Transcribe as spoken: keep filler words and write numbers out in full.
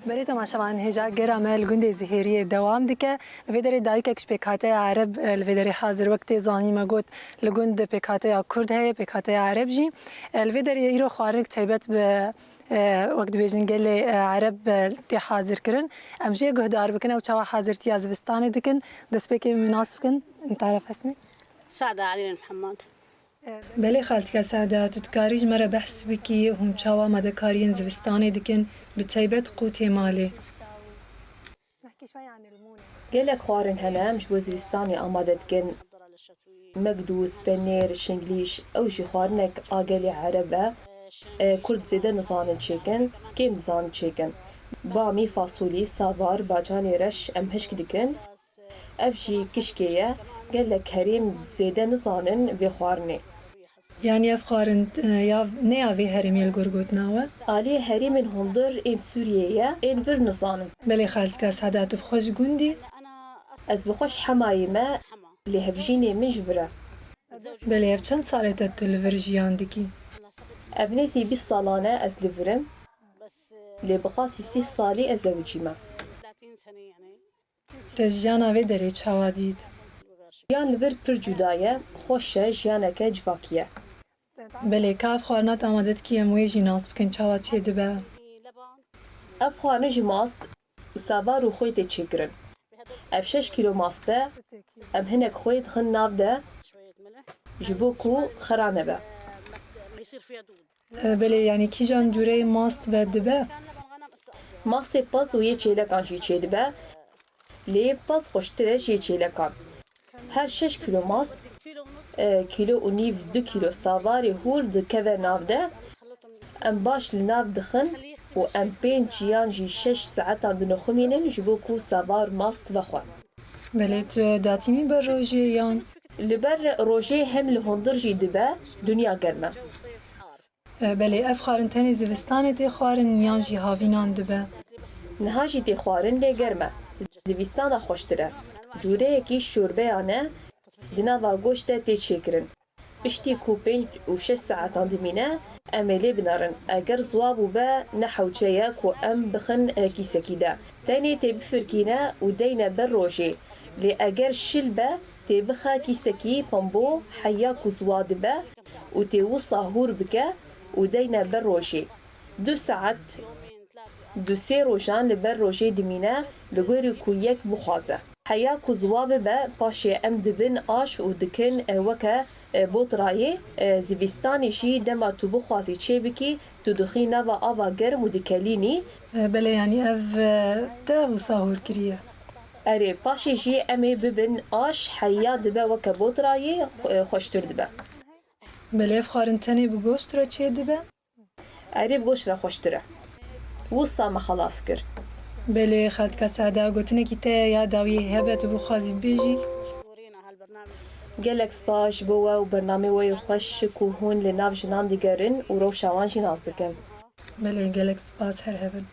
Belê temaşevan, hêja gera me li gundê Zihêriyê dewam dike. Li vê derê dayikek ji pêkhateya Ereb, e, li vê derê hazir, wek tê zanîn me got, li gund pêkhateya Kurd heye, pêkhateya Ereb jî. E, li vê derê îro xwarinek taybet bi, e, wek dibêjin gelê, e, Ereb, e, tê hazir kirin. Em jê guhdar bikin ew çawa hazirtiya zivistanê dikin. Destpêkê min nas bikin. Taref esmî. Sada Adil Muhammed. Belê xaltika Seda, tu dikarî ji me re behs bikî hûn çawa amadekariyên zivistanê dikin, bi taybet qûtê malê? Gelek xwarin hene em ji bo zivistanê amade dikin. Mekdûs, penêr, şinglîş, ew jî xwarinek a gelê Ereb e. E, Kurd zêde nizanin çêkin, kêm dizanin çêkin. Bamî, fasolî, savar, bacanê reş em hişk dikin. Ev jî kişkê ye, gelek herêm zêde nizanin vê xwarinê. Yanî ev xwarin, e, ya, ne ya vê herêmê li gor gotina we? Aliyê herêmên hundir ên Sûriyê ye, ên vir nizanin. Belê xaltika Seda, tu bi xwe ji gundî? Ez bi xwe ji Hemayê me, lê hevjînê min ji vir e. Belê, ev çend sal e te tu li vir jiyan dikî? Ev nêzî bîst salan e ez li vir im, lê bi qasî sî salî ez zewicî me. Te jiyana vê derê çawa dît? Jiyan li vir pir cuda ye, xweş e, jiyaneke civakî ye. Belê, ka ev xwarina te amade dikî, em wê jî nas bikin, çawa çêdibe? Ev xwarin ji mast û savar û xwê tê çêkirin. Ev şeş kîlo mast e, em hinek xwê dixin nav de ji bo ku xera nebe. E, belê, yanî kîjan cûreyê mast ve dibe? Mastê pez û yê çêlekan jî çêdibe. Lê pez xweştir e ji yê çêlekan. Her şeş kîlo mast, e, kîlo û nîv, du kîlo savarê hûr dikeve nav de. Em baş li nav dixin û em pênc yan jî şeş saetan dinixumînin ji bo ku savar mast vexwe. Belê, tu datînî ber rojê yan? Li ber rojê hem li hundir jî dibe, dinya germ e. E, belê, ev xwarin tenê zivistanê tê xwarin yan jî havînan dibe? Niha jî tê xwarin, lê germ e. Zivistana xweştir e. Cûreyekî şorbeyan e, di nava goşt de tê çêkirin. Piştî ku pênc û şeş saetan dimîne, em ê lê binerin. Eger ziwa bûbe, ne hewce ye ku em bixin, e, kîsekî de. Tenê tê bifirkîne û deyne ber rojê. Lê eger şil be, tê bixe kîsekî pembo, heya ku ziwa dibe û tê wisa hûr bike û deyne ber rojê. Du saet, du sê rojan li ber rojê dimîne, li gorî ku yek bixwaze. Heya ku ziwa bibe, paşê em dibin aş û dikin, e, weke, e, botirayê, e, zivistanê jî dema tu bixwazî çêbikî, tu dixî nava ava germ û dikelînî. E, belê, yanî ev, e, te ev wisa hûr kiriye? Erê, paşê jî em ê bibin aş, heya dibe weke botirayê, e, xweştir dibe. Belê, ev xwarin tenê bi goşt re çêdibe? Erê, bi goşt re xweştir e. Wisa me xelas kir. Belê, xaltika Seda, gotinekî te ya dawiyê hebe tu bixwazî bibêjî? Gelek spas ji bo we û bernameyê we yê xweş ku hûn li nav jinan digerin û rewşa wan jî nas dikin. Belê, gelek spas, her hebin.